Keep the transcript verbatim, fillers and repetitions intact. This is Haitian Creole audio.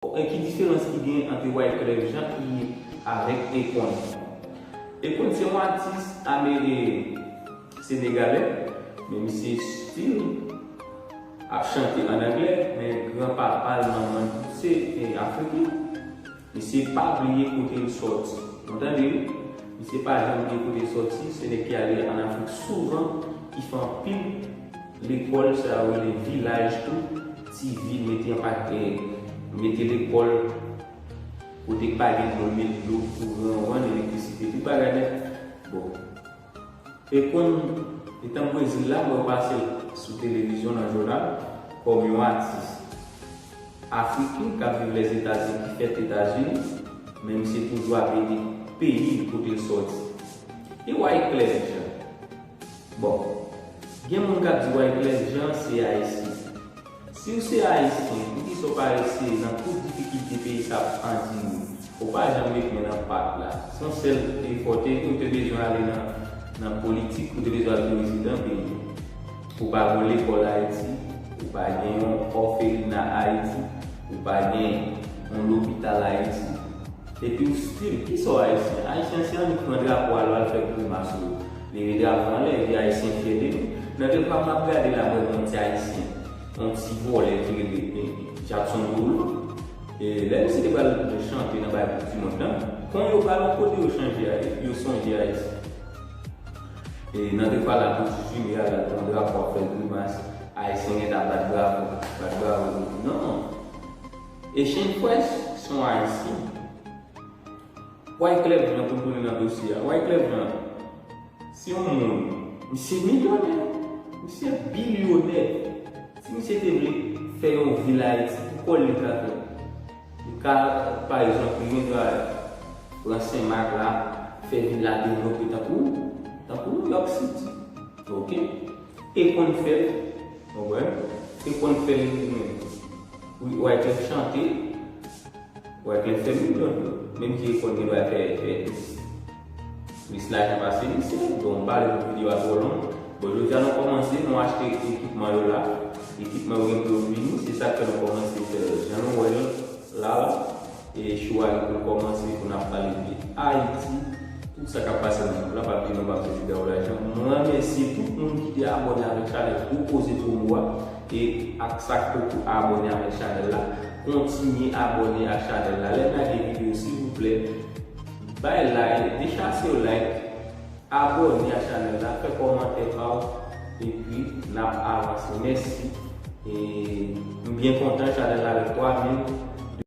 E ki diferans ki gen ant Wyclef Jean avèk Akon? Akon se yon atis ame- e, senegalè, men misye still ap chante an anglè, men granpapa l, manman l, tout se, e, afriken. Misye pa bliye kote l sòti. Nou tande wi? Misye pa janm bliye kote l sòti. Se nèg ki ale an Afrik souvan, ki fè anpil lekòl, sa yo rele vilaj tou, ti vil, mete anpak, e, mete lekòl kote k pa gen dlo, l met dlo, kouran, elektrisite, tout bagay nèt. Bon. Akon, etan Brezil la, mwen pase l sou televizyon, nan jounal, kòm yon atis afriken k ap viv Lèzetazini, ki fèt Etazini, men misye toujou ap ede peyi l kote l sòti. E Wyclef Jean? Bon, gen moun k ap di Wyclef Jean se ayisyen. Si w se ayisyen, poukisa w pa eseye nan tout difikilte peyi sa ap andire? Ou pa janm met men nan pat la. Se yon sèl efò te, ou te bezwen ale nan, nan politik, ou te bezwen al prezidan peyi. Ou pa gen lekòl Ayiti, ou pa gen yon òfelina Ayiti, ou pa gen yon lopital Ayiti. Epi w still, kisa w ayisyen? Ayisyen se annik pran drapo a, al fè grimas yo. Leve drapo anlè, epi ayisyen fyè de nou. Nan kèk fwa m ap gade la, mwen wè yon ti ayisyen, yon ti vòlè ki rele, e, Jackson Derulo. E lè misye te pral chante nan bay koup di mond lan, kon yo pa nan kote yo chanje a, yo sonje ayisyen. E nan kèk fwa la, pou ti fime a, la pran drapo ap fè grimas, ayisyen gentan bat bravo, bat bravo. Non. E Chen Fresh se yon ayisyen. Wyclef Jean, pou n tounen nan dosye a, Wyclef Jean se yon moun, misye milyonè, misye bilyonè. Si misye te vle fè yon vil Ayiti, pou kò l li ta fè. Li ka, pa egzanp, li gen dwa pran Senmak la, fè vil la devlope tankou, tankou New York City. Oke? Akon fè l, konprann? Akon fè l li menm. Wi, Wyclef chante, Wyclef fè milyon tou. Menm jan Akon gen dwa fè, fè plis. Plis lajan pase misye. Bon, m pale pou videyo a twò long. Bon, jodi a nou kòmanse, nou achte ekipman yo la. Ekipman yo gen pou yo vini, se sa k fè nou kòmanse fè l jan nou wè l la la. E show a gen pou l kòmanse pou n ap pale de Ayiti, tout sa k ap pase nan mond lan, pa bliye non pa m se Juda Olajan. Mwen remèsye tout moun ki te abòne avèk chanèl Gwo Koze Promo a, e ak sa k poko abòne avèk chanèl la, kontinye abòne ak chanèl la. Lè n lage videyo, silvouplè, bay like, dechase yo like, abòne ak chanèl la, fè kòmantè pa w, epi n ap avanse. Mèsi. E m byen kontan, chanèl la avèk twa mil